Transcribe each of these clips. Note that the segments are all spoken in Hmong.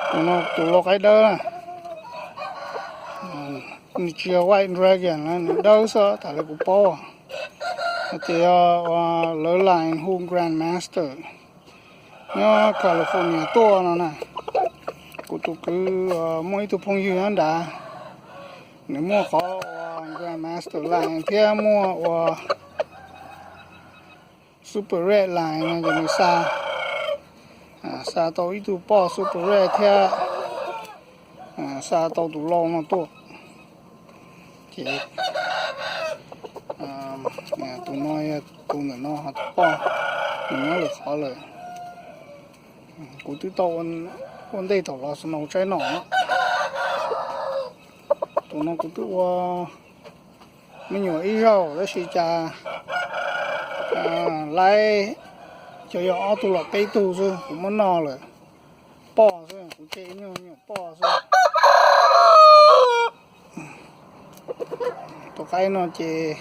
Tus no tus lau qaib dawb na, nws tsis yog White Dragon na, nws dawb xwb, tas li kuv paub. Hais tias yog ua lawv line hu Grandmaster nyob California tuaj no na. Kuv tus kwv muaj ib tug phooj ywg nyob nrad, nws muaj qhov ua Grandmaster line thiab muaj ua Super Red line no ces nws xa, xa tau ib tug poj Super Red thiab xa tau tus lau no tuaj. Ces tus no yog tus ntawm no ho tus poj, nws nyob lwm qhov lawm. Kuv twb tau ua ntej thaum los snow tsaib no. Tus no kuv twb ua me nyuam ib zaug tab sis cas laib cov yog ob tug los peb tug xwb, kuv muab noj lawm. Poj xwb, kuv tseg ib nyuag me nyuam poj xwb. Tus qaib no ces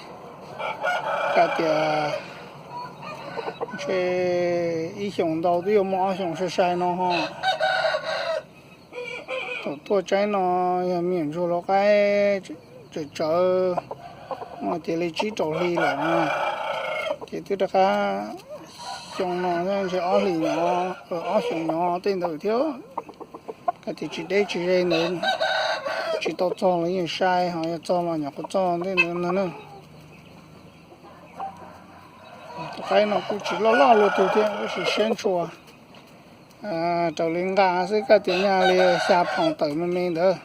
kav tias ntshe ib xyoos ntau twb yuav muaj ob xyoos sai sai no ho. Thaum tuaj tsaib no yog me nyuam ntsuag lau qaib tsawv tsawv, muaj tias li tsib rau hli lawm na, ces twb rov qab xyoo no ntshe ob hlis no, ob xyoos no tej ntawd thiab. Kav tias tsis deb tsis ze ntawd, tsis tau txog los yeej sai, ho yog txog los nyuam qhuav txog ntej ntawd no na. Tus qaib no kuj tsis loj loj luaj twg thiab, tab sis siab ntshua. Raws li nqa xwb kav tias nyaj li xya pound tawm me me ntawd.